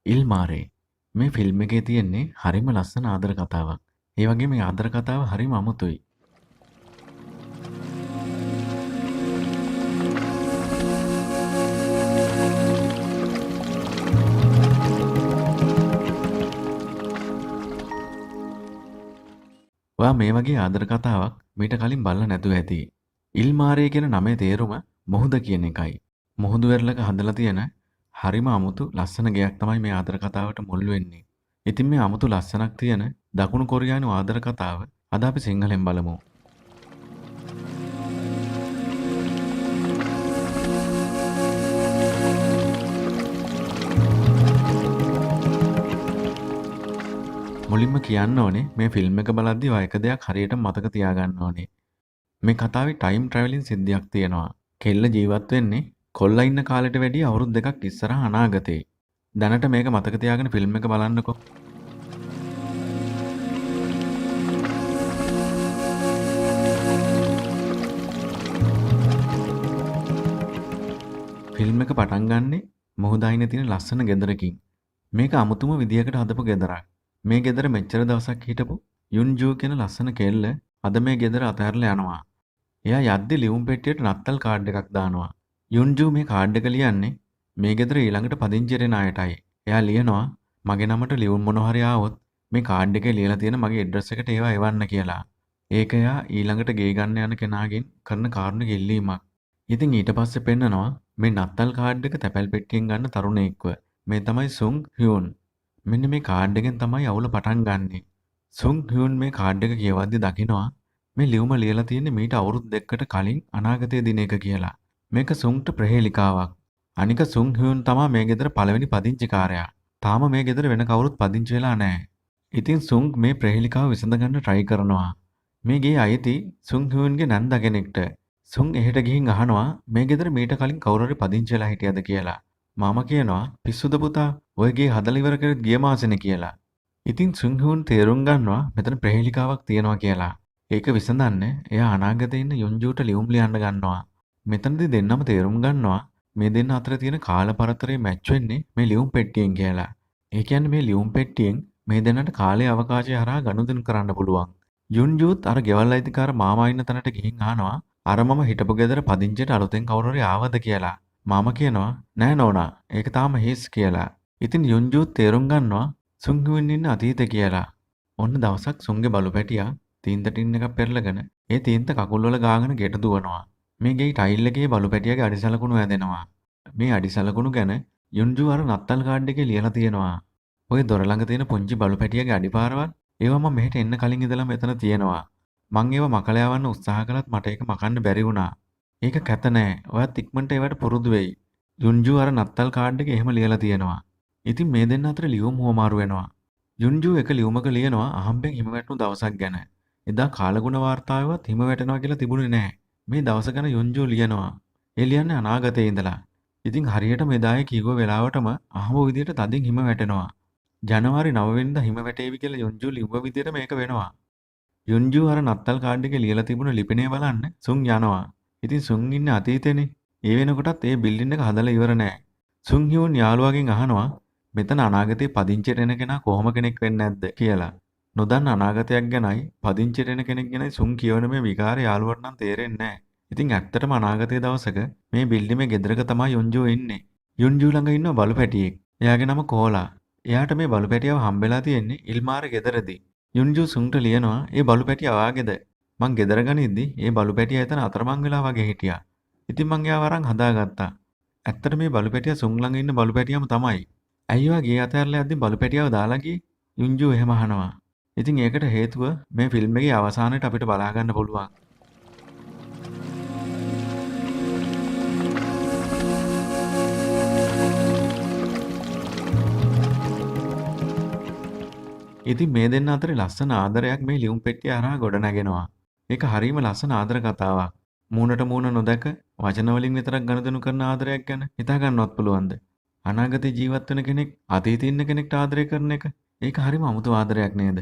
ඉල්මාරේ මේ ෆිල්ම් එකේ තියෙන්නේ හරිම ලස්සන ආදර කතාවක්. ඒ වගේම මේ ආදර කතාව හරිම අමුතුයි. ඔයා මේ වගේ ආදර කතාවක් මීට කලින් බලලා නැතුව ඇති. ඉල්මාරේ කියන නමේ තේරුම මුහුද කියන එකයි. මුහුදු වෙරළක හදලා තියෙන හරිම අමුතු ලස්සන ගෙයක් තමයි මේ ආදර කතාවට මුල් වෙන්නේ. ඉතින් මේ අමුතු ලස්සනක් තියෙන දකුණු කොරියානු ආදර කතාව අද අපි සිංහලෙන් බලමු. මුලින්ම කියන්න ඕනේ මේ ෆිල්ම් එක බලද්දි ඔයා එක දෙයක් හරියට මතක තියාගන්න ඕනේ. මේ කතාවේ ටයිම් ට්‍රැවලින් සිද්ධියක් තියෙනවා. කෙල්ල ජීවත් වෙන්නේ කොල්ලා ඉන්න කාලෙට වැඩිය අවුරුදු දෙකක් ඉස්සරහ අනාගතේ. දැනට මේක මතක තියාගෙන ෆිල්ම් එක බලන්නකෝ. ෆිල්ම් එක පටන් ගන්නෙ මුහුද අයිනේ තියෙන ලස්සන ගෙදරකින්. මේක අමුතුම විදියකට හදපු ගෙදරක්. මේ ගෙදර මෙච්චර දවසක් හිටපු යුන් ජූ කියන ලස්සන කෙල්ල අද මේ ගෙදර අතහැරලා යනවා. එයා යද්දි ලියුම් පෙට්ටියට නත්තල් කාඩ් එකක් දානවා. යුන් ජූ මේ කාඩ් එක ලියන්නේ මේ ගෙදර ඊළඟට පදිංචි වෙන අයටයි. එයා ලියනවා මගේ නමට ලියුම් මොන හරි ආවොත් මේ කාඩ් එකේ ලියලා තියෙන මගේ ඇඩ්‍රස් එකට ඒවා එවන්න කියලා. ඒක එයා ඊළඟට ගේ ගන්න යන කෙනාගෙන් කරන කාරුණික ඉල්ලීමක්. ඉතින් ඊට පස්සේ පෙන්නනවා මේ නත්තල් කාඩ් එක තැපැල් පෙට්ටියෙන් ගන්න තරුණයෙක්ව. මේ තමයි සුන් හියුන්. මෙන්න මේ කාඩ් එකෙන් තමයි අවුල පටන් ගන්නෙ. සුන් හියුන් මේ කාඩ් එක කියවද්දි දකිනවා මේ ලියුම ලියලා තියෙන්නේ මීට අවුරුදු දෙකකට කලින් අනාගතයේ දින එක කියලා. මේක සුන්ට ප්‍රහේලිකාවක්. අනික සුන් හියුන් තමා මේ ගෙදර පළවෙනි පදිංචිකාරයා. තාම මේ ගෙදර වෙන කවුරුත් පදිංචි වෙලා නැහැ. ඉතින් සුන් මේ ප්‍රහේලිකාව විසඳගන්න try කරනවා. මේ ගේ අයිති සුන් හියුන්ගේ නැන්දා කෙනෙක්ට. සුන් එහෙට ගිහින් අහනවා මේ ගෙදර මීට කලින් කවුරු හරි පදිංචි වෙලා හිටියද කියලා. මාමා කියනවා පිස්සුද පුතා ඔය ගේ හදලා ඉවර කරෙත් ගිය මාසෙනේ කියලා. ඉතින් සුන් හියුන් තේරුම් ගන්නවා මෙතන ප්‍රහේලිකාවක් තියෙනවා කියලා. ඒක විසඳන්න එයා අනාගතේ ඉන්න යුන් ජූට ලියුම් ලියන්න ගන්නවා. මෙතනදී දෙන්නම තේරුම් ගන්නවා මේ දෙන්න අතර තියෙන කාල පරතරය මැච් වෙන්නේ මේ ලියුම් පෙට්ටියෙන් කියලා. ඒ කියන්නේ මේ ලියුම් පෙට්ටියෙන් මේ දෙන්නට කාලයේ අවකාශය හරහා ගනුදෙනු කරන්න පුළුවන්. යුන් ජූත් අර ගෙවල් අයිතිකාර මාමා ඉන්න තැනට ගිහින් අහනවා අර මම හිටපු ගෙදර පදිංචියට අලුතෙන් කවුරු හරි ආවද කියලා. මාමා කියනවා නෑ නෝනා ඒක තාම හිස් කියලා. ඉතින් යුන් ජූත් තේරුම් ගන්නවා සුන් හියුන් ඉන්න අතීතේ කියලා. ඔන්න දවසක් සුන්ගේ බලු පැටියා තීන්ත ටින් එකක් පෙරලගෙන ඒ තීන්ත කකුල් වල ගාගෙන ගෙට දුවනවා. මේ ගෙයි ටයිල් එකේ බලු පැටියාගේ අඩිසලකුණු ඇදෙනවා. මේ අඩිසලකුණු ගැන යුන් ජූ අර නත්තල් කාඩ් එකේ ලියලා තියෙනවා. ඔය දොර ළඟ තියෙන පුංචි බලු පැටියාගේ අඩිපාරවල් ඒවා මම මෙහෙට එන්න කලින් ඉඳලා මෙතන තියෙනවා. මං ඒවා මකලා යවන්න උත්සාහ කළත් මට ඒක මකන්න බැරි වුණා. ඒක කැත නෑ. ඔයත් ඉක්මනට ඒවට පුරුදු වෙයි. යුන් ජූ අර නත්තල් කාඩ් එකේ එහෙම ලියලා තියෙනවා. ඉතින් මේ දෙන්න අතර ලියුම් හුවමාරු වෙනවා. යුන් ජූ එක ලියුමක ලියනවා අහම්බෙන් හිම වැටුණු දවසක් ගැන. එදා කාලගුණ වාර්තාවේවත් හිම වැටෙනවා කියලා තිබුණේ නෑ. මේ දවස ගැන යුන් ජූ ලියනවා. ඒ ලියන්නේ අනාගතේ ඉඳලා. ඉතින් හරියටම එදා ඒ කිව්ව වෙලාවටම අහඹු විදියට තදින් හිම වැටෙනවා. ජනවාරි 9 වෙනිදා හිම වැටේවි කියලා යුන් ජූ ලිව්ව විදියට මේක වෙනවා. යුන් ජූ අර නත්තල් කාඩ් එකේ ලියලා තිබුණ ලිපිනය බලන්න සුන් යනවා. ඉතින් සුන් ඉන්නේ අතීතේනේ. ඒ වෙනකොටත් ඒ බිල්ඩින් එක හදලා ඉවර නෑ. සුන් හියුන් යාළුවාගෙන් අහනවා මෙතන අනාගතේ පදිංචියට එන කෙනා කොහොම කෙනෙක් වෙන්නේ නැද්ද කියලා. නොදන්න අනාගතයක් ගැනයි පදිංචියට එන කෙනෙක් ගැනයි සුන් කියවන මේ විකාර යාළුවට නම් තේරෙන්නේ නෑ. ඉතින් ඇත්තටම අනාගතයේ දවසක මේ බිල්ඩිමේ ගෙදරක තමයි යුන් ජූ ඉන්නේ. යුන් ජූ ළඟ ඉන්න බලු පැටියෙක්. එයාගේ නම කෝලා. එයාට මේ බලු පැටියව හම්බෙලා තියෙන්නේ ඉල්මාර ගෙදරදී. යුන් ජූ සුන්ට ලියනවා ඒ බලු පැටිය ඔයාගේද? මං ගෙදර ගනිද්දි ඒ බලු පැටියා එතන අතරමං වෙලා වගේ හිටියා. ඉතින් මං එයාව අරන් හදාගත්තා. ඇත්තට මේ බලු පැටියා සුන් ළඟ ඉන්න බලු පැටියාම තමයි. ඇයි ඔයා ගේ අතහැරලා යද්දි බලු පැටියාව දාලා ගියේ? යුන් ජූ එහෙම අහනවා. ඉතින් ඒකට හේතුව මේ ෆිල්ම් එකේ අවසානයේට අපිට බලා ගන්න පුළුවන්. ඉතින් මේ දෙන්න අතරේ ලස්සන ආදරයක් මේ ලියුම් පෙට්ටිය හරහා ගොඩ නැගෙනවා. ඒක හරීම ලස්සන ආදර කතාවක්. මූණට මූණ නොදැක වචන වලින් විතරක් ගනුදෙනු කරන ආදරයක් ගැන හිතා ගන්නවත් පුළුවන්ද? අනාගතේ ජීවත් වෙන කෙනෙක් අතීතේ ඉන්න කෙනෙක්ට ආදරය කරන එක ඒක හරිම අමුතු ආදරයක් නේද?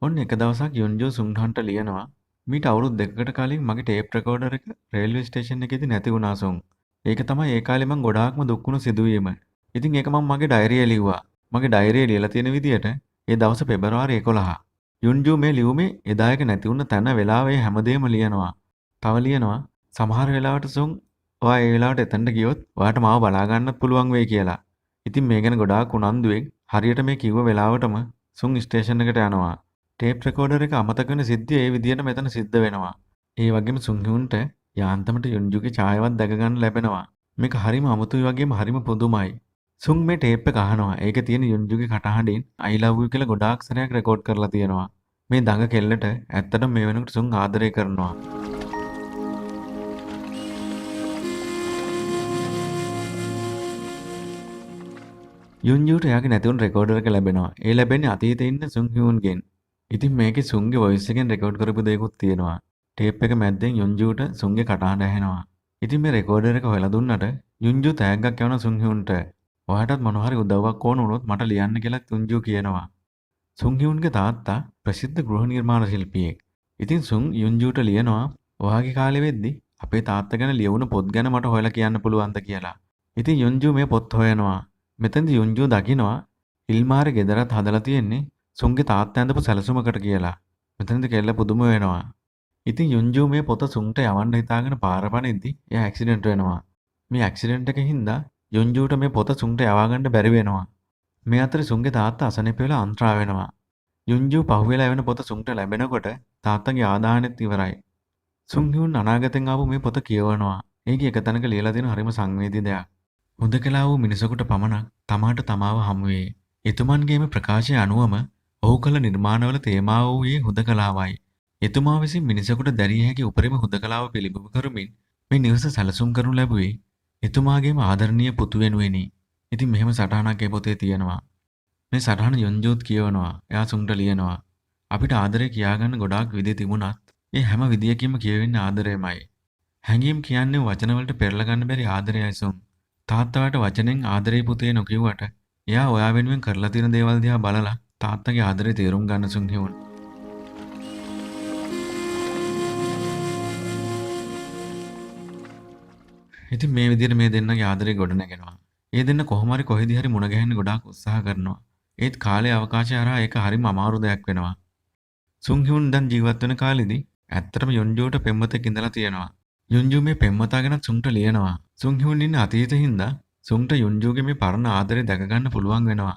ඔන්න එක දවසක් යුන් ජූ සුන් හන්ට ලියනවා මීට අවුරුදු දෙකකට කලින් මගේ ටේප් රෙකෝඩර් එක රේල්වේ ස්ටේෂන් එකේදී නැති වුණා සුන්. ඒක තමයි ඒ කාලේ මං ගොඩාක්ම දුක් වුණු සිදුවීම. ඉතින් ඒක මං මගේ ඩයරියේ ලිව්වා. මගේ ඩයරියේ ලියලා තියෙන විදියට ඒ දවස පෙබරවාරි 11. යුන්ජූ මේ ලියුමේ එදා එක නැති වුණ තැන වෙලාව ඒ හැමදේම ලියනවා. තව ලියනවා සමහර වෙලාවට සුන් ඔයා ඒ වෙලාවට එතනට ගියොත් ඔයාට මාව බලා ගන්නත් පුළුවන් වෙයි කියලා. ඉතින් මේ ගැන ගොඩාක් උනන්දුවෙන් හරියට මේ කිව්ව වෙලාවටම සුන් ස්ටේෂන් එකට යනවා. ටේප් රෙකෝඩර් එක අමතක වෙන සිද්ධිය ඒ විදියට මෙතන සිද්ධ වෙනවා. ඒ වගේම සුන් හියුන්ට යාන්තමට යුන්ජුගේ ඡායාවක් දැක ගන්න ලැබෙනවා. මේක හරිම අමුතුයි වගේම හරිම පුදුමයි. සුන් මේ ටේප් එක අහනවා. ඒකේ තියෙන යුන්ජුගේ කටහඬින් I love you කියලා ගොඩාක් සැරයක් රෙකෝඩ් කරලා තියෙනවා. මේ දඟ කෙල්ලට ඇත්තටම මේ වෙනකොට සුන් ආදරය කරනවා. යුන්ජුට එයාගේ නැති වුණු රෙකෝඩර් එක ලැබෙනවා. ඒ ලැබෙන්නේ අතීතේ ඉන්න සුන් හියුන්ගෙන්. ඉතින් මේකේ සුන්ගේ වොයිස් එකෙන් රෙකෝඩ් කරපු දේකුත් තියෙනවා. ටේප් එක මැද්දෙන් යුන්ජුට සුන්ගේ කටහඬ ඇහෙනවා. ඉතින් මේ රෙකෝඩර් එක හොයලා දුන්නට යුන්ජු තෑග්ගක් යවන සුන් හියුන්ට. ඔයාටත් මොන හරි උදව්වක් ඕන වුණොත් මට ලියන්න කියලා යුන්ජු කියනවා. සුන් හියුන්ගේ තාත්තා ප්‍රසිද්ධ ගෘහ නිර්මාණ ශිල්පියෙක්. ඉතින් සුන් යුන්ජුට ලියනවා ඔයාගේ කාලෙ වෙද්දි අපේ තාත්තා ගැන ලියවුණු පොත් ගැන මට හොයලා කියන්න පුළුවන්ද කියලා. ඉතින් යුන්ජු මේ පොත් හොයනවා. මෙතනදි යුන්ජු දකිනවා ඉල්මාරේ ගෙදරත් හදලා තියෙන්නේ සුන්ගේ තාත්තා ඇඳපු සැලසුමකට කියලා. මෙතනදි කෙල්ල පුදුම වෙනවා. ඉතින් යුන්ජු මේ පොත සුන්ට යවන්න හිතාගෙන පාර පනිද්දි එයා ඇක්සිඩන්ට් වෙනවා. මේ ඇක්සිඩන්ට් එක හින්දා යුන්ජුට මේ පොත සුන්ට යවා ගන්න බැරි වෙනවා. මේ අතරේ සුන්ගේ තාත්තා අසනීප වෙලා අන්ත්‍රා වෙනවා. යුන්ජු පහුවෙලා එවන පොත සුන්ට ලැබෙනකොට තාත්තගේ ආදාහනෙත් ඉවරයි. සුන් හියුන් අනාගතෙන් ආපු මේ පොත කියවනවා. ඒකේ එක තැනක ලියලා තියෙන හරිම සංවේදී දෙයක්. හුදකලා වූ මිනිසෙකුට පමණක් තමාට තමාව හමු වේ. එතුමන්ගේම ප්‍රකාශය අනුවම ඔහු කළ නිර්මාණවල තේමාව වූයේ හුදකලාවයි. එතුමා විසින් මිනිසෙකුට දැරිය හැකි උපරිම හුදකලාව පිළිබිඹු කරමින් මේ නිවස සැලසුම් කරනු ලැබුවේ එතුමාගේම ආදරණීය පුතු වෙනුවෙනි. ඉතින් මෙහෙම සටහනක් ඒ පොතේ තියෙනවා. මේ සටහන යොන්ජෝත් කියවනවා. එයා සුන්ට ලියනවා. අපිට ආදරය කියාගන්න ගොඩාක් විදි තිබුණත් ඒ හැම විදියකින්ම කියවෙන්නේ ආදරයමයි. හැඟීම් කියන්නේ වචන වලට පෙරලා ගන්න බැරි ආදරයයි සුන්. තාත්තා ඔයාට වචනෙන් ආදරේ පුතේ නොකිව්වට එයා ඔයා වෙනුවෙන් කරලා තියෙන දේවල් දිහා බලලා තාත්තගේ ආදරේ තේරුම් ගන්න සුන් හියුන්. ඉතින් මේ විදිහට මේ දෙන්නගේ ආදරේ ගොඩ නැගෙනවා. ඒ දෙන්න කොහොම හරි කොහෙදි හරි මුණ ගැහෙන්න ගොඩාක් උත්සාහ කරනවා. ඒත් කාලේ අවකාශය හරහා ඒක හරිම අමාරු දෙයක් වෙනවා. සුන් හියුන් දැන් ජීවත් වෙන කාලෙදි ඇත්තටම යොන්ජුවට පෙම්වතෙක් ඉඳලා තියෙනවා. යොන්ජු මේ පෙම්වතා ගැන සුන්ට ලියනවා. සුන් හියුන් ඉන්නේ අතීතෙ හින්දා සුන්ට යොන්ජුගේ මේ පරණ ආදරේ දැක ගන්න පුළුවන් වෙනවා.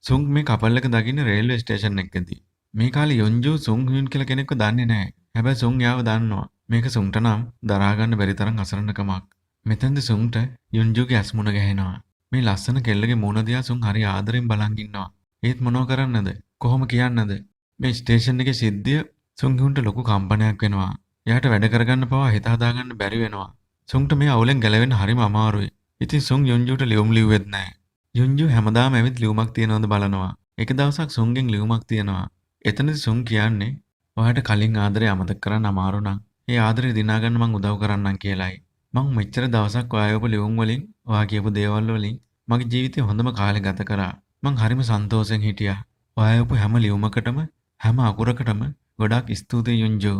සුන් මේ කපල් එක දකින්නේ රේල්වේ ස්ටේෂන් එකකදී. මේ කාලේ යොන්ජු සුන් හියුන් කියලා කෙනෙක්ව දන්නේ නැහැ. හැබැයි සුන් එයාව දන්නවා. මේක සුන්ට නම් දරා ගන්න බැරි තරම් අසරණකමක්. මෙතෙන්ද සුන්ට යොන්ජුගේ ඇස් මුණ ගැහෙනවා. මේ ලස්සන කෙල්ලගේ මූණ දිහා සුන් හරි ආදරෙන් බලන් ඉන්නවා. ඒත් මොනව කරන්නද? කොහොම කියන්නද? මේ ස්ටේෂන් එකේ සිද්ධිය සුන් හියුන්ට ලොකු කම්පනයක් වෙනවා. එයාට වැඩ කරගන්න පවා හිත හදාගන්න බැරි වෙනවා. සුන්ට මේ අවුලෙන් ගැලවෙන්න හරිම අමාරුයි. ඉතින් සුන් යොන්ජුට ලියුම් ලිව්වෙත් නෑ. යොන්ජු හැමදාම ඇවිත් ලියුමක් තියනවද බලනවා. එක දවසක් සුන්ගෙන් ලියුමක් තියෙනවා. එතනදි සුන් කියන්නේ ඔයාට කලින් ආදරේ අමතක කරන්න අමාරු නම් ඒ ආදරේ දිනා ගන්න මං උදව් කරන්නම් කියලායි. මං මෙච්චර දවසක් ඔයා එවපු ලියුම් වලින් ඔයා කියපු දේවල් වලින් මගේ ජීවිතේ හොඳම කාලේ ගත කරා. මං හරිම සන්තෝෂෙන් හිටියා. ඔයා එවපු හැම ලියුමකටම හැම අකුරකටම ගොඩාක් ස්තුතියි යොන්ජු.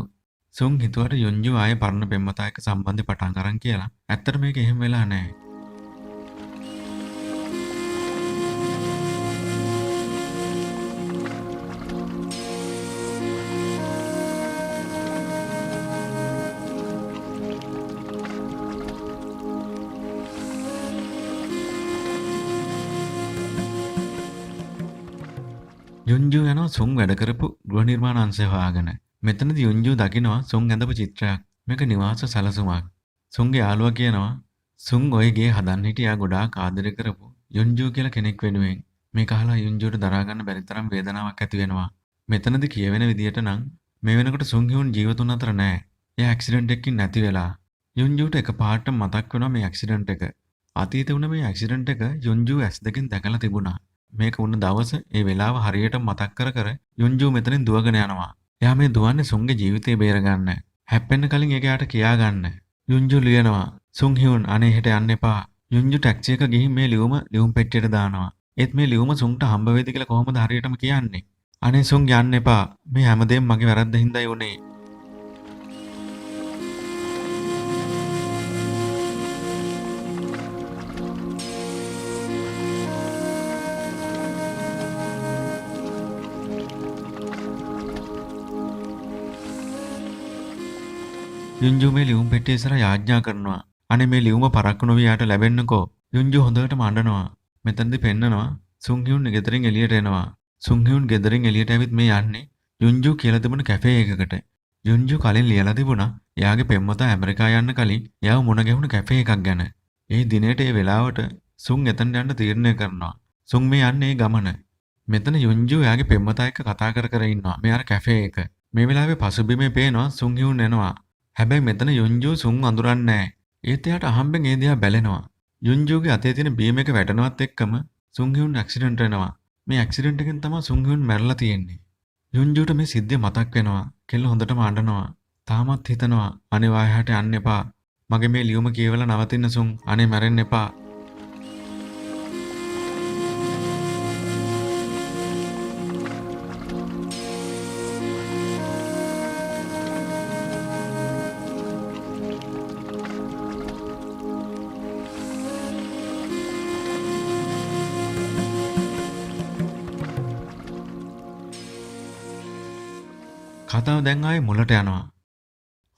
සුන් හිතුවට යොන්ජු ආයේ පරණ පෙම්වතා එක්ක සම්බන්ධය පටන් අරන් කියලා. ඇත්තට මේක එහෙම වෙලා නෑ. යොන්ජු යනවා සුන් වැඩ කරපු ගෘහ නිර්මාණ අංශය හොයාගෙන. මෙතනදි යොන්ජු දකිනවා සුන් ඇඳපු චිත්‍රයක්. මේක නිවාස සැලසුමක්. සුන්ගේ යාළුවා කියනවා සුන් ඔය ගේ හදන්න හිටියා ගොඩාක් ආදරය කරපු යොන්ජු කියලා කෙනෙක් වෙනුවෙන්. මේක අහලා යොන්ජුට දරා ගන්න බැරි තරම් වේදනාවක් ඇති වෙනවා. මෙතනදි කියවෙන විදියට නම් මේ වෙනකොට සුන් හියුන් ජීවතුන් අතර නෑ. එයා ඇක්සිඩන්ට් එකකින් නැති වෙලා. යොන්ජුට එකපාරටම මතක් වෙනවා මේ ඇක්සිඩන්ට් එක. අතීතේ වුණ මේ ඇක්සිඩන්ට් එක යොන්ජු ඇස් දෙකෙන් දැකලා තිබුණා. මේක වුණ දවස ඒ වෙලාව හරියට මතක් කර කර යොන්ජු මෙතනින් දුවගෙන යනවා. එයා මේ දුවන්නේ සුන්ගේ ජීවිතේ බේරගන්න. හැප්පෙන්න කලින් ඒක එයාට කියා ගන්න. යොන්ජු ලියනවා සුන් හියුන් අනේ හෙට යන්න එපා. යොන්ජු ටැක්සි එක ගිහින් මේ ලියුම ලියුම් පෙට්ටියට දානවා. ඒත් මේ ලියුම සුන්ට හම්බ වෙයිද කියලා කොහොමද හරියටම කියන්නේ? අනේ සුන් යන්න එපා. මේ හැමදේම මගේ වැරද්ද හින්දායි වුනේ. යුන්ජු මේ ලියුම් පෙට්ටිය ඉස්සරහ යාඥා කරනවා. අනේ මේ ලියුම පරක්කු නොවී යාට ලැබෙන්නකෝ. යුන්ජු හොඳටම අඬනවා. මෙතනදි පෙන්නනවා සුන් හියුන් ගෙදරින් එළියට එනවා. සුන් හියුන් ගෙදරින් එළියට ඇවිත් මේ යන්නේ යුන්ජු කියලා තිබුණ කැෆේ එකකට. යුන්ජු කලින් ලියලා තිබුණා එයාගේ පෙම්වතා ඇමරිකා යන්න කලින් එයාව මුණ ගැහුණු කැෆේ එකක් ගැන. ඒ දිනේට ඒ වෙලාවට සුන් එතනට යන්න තීරණය කරනවා. සුන් මේ යන්නේ ඒ ගමන. මෙතන යුන්ජු එයාගේ පෙම්වතා එක්ක කතා කර කර ඉන්නවා මේ අර කැෆේ එක. මේ වෙලාවේ පසුබිමේ පේනවා සුන් හියුන් එනවා. හැබැයි මෙතන යුන්ජු සුන් අඳුරන්නේ නැහැ. ඒත් එයාට අහම්බෙන් ඒ දිහා බැලෙනවා. යුන්ජුගේ අතේ තියෙන බීම් එක වැටෙනවත් එක්කම සුන් හියුන් ඇක්සිඩන්ට් වෙනවා. මේ ඇක්සිඩන්ට් එකෙන් තමයි සුන් හියුන් මැරලා තියෙන්නේ. යුන්ජුට මේ සිද්ධිය මතක් වෙනවා. කෙල්ල හොඳටම අඬනවා. තාමත් හිතනවා අනේ වායහට යන්න එපා. මගේ මේ ලියුම කියවලා නවතින්න සුන්. අනේ මැරෙන්න එපා. කතාව දැන් ආයේ මුලට යනවා.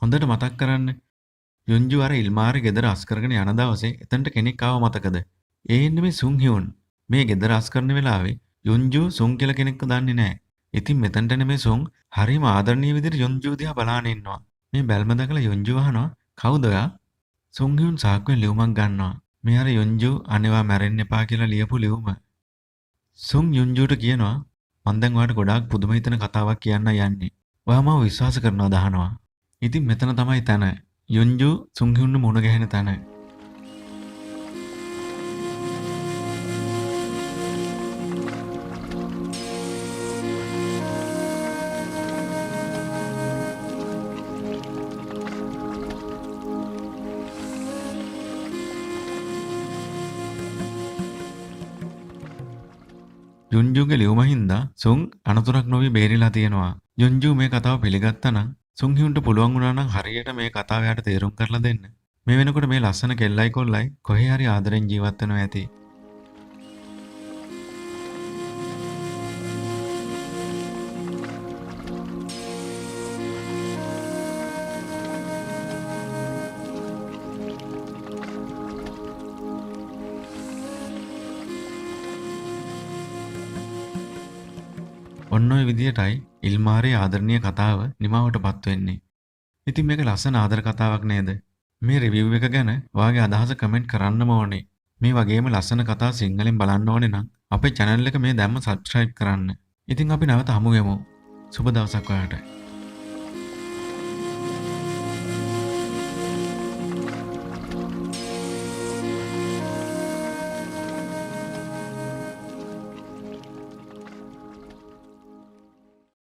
හොඳට මතක් කරන්න. යුන්ජු අර ඉල්මාරි ගෙදර අස් කරගෙන යන දවසේ එතනට කෙනෙක් ආව මතකද? ඒ ඉන්නේ මේ සුන් හියුන්. මේ ගෙදර අස් කරන වෙලාවේ යුන්ජු සුන් කියලා කෙනෙක්ව දන්නේ නැහැ. ඉතින් මෙතනට එන මේ සුන් හරිම ආදරණීය විදිහට යුන්ජු දිහා බලාගෙන ඉන්නවා. මේ බැල්ම දැකලා යුන්ජු අහනවා කවුද ඔයා? සුන් හියුන් සාක්කුවෙන් ලියුමක් ගන්නවා. මේ අර යුන්ජු අනේවා මැරෙන්න එපා කියලා ලියපු ලියුම. සුන් යුන්ජුට කියනවා මං දැන් ඔයාට ගොඩාක් පුදුම හිතෙන කතාවක් කියන්න යන්නේ. ඔයා මාව විශ්වාස කරනවද අහනවා. ඉතින් මෙතන තමයි තැන. යුන්ජු සුන් හියුන්ව මුණ ගැහෙන තැන. යුන්ජුගේ ලියුම හින්දා සුන් අනතුරක් නොවි බේරිලා තියෙනවා. යුන්ජු මේ කතාව පිළිගත්තා නම් සුන් හියුන්ට පුළුවන් වුණා නම් හරියට මේ කතාව එයාට තේරුම් කරලා දෙන්න. මේ වෙනකොට මේ ලස්සන කෙල්ලයි කොල්ලයි කොහේ හරි ආදරෙන් ජීවත් වෙනවා ඇති. ඔන්න ඔය විදියටයි ඉල්මාරේ ආදරණීය කතාව නිමාවටපත් වෙන්නේ. ඉතින් මේක ලස්සන ආදර කතාවක් නේද? මේ රිවිව් එක ගැන ඔයාගේ අදහස කමෙන්ට් කරන්නම ඕනේ. මේ වගේම ලස්සන කතා සිංහලෙන් බලන්න ඕනේ නම් අපේ channel එක මේ දැම්ම subscribe කරන්න. ඉතින් අපි නැවත හමු වෙමු. සුබ දවසක් ඔයාලට.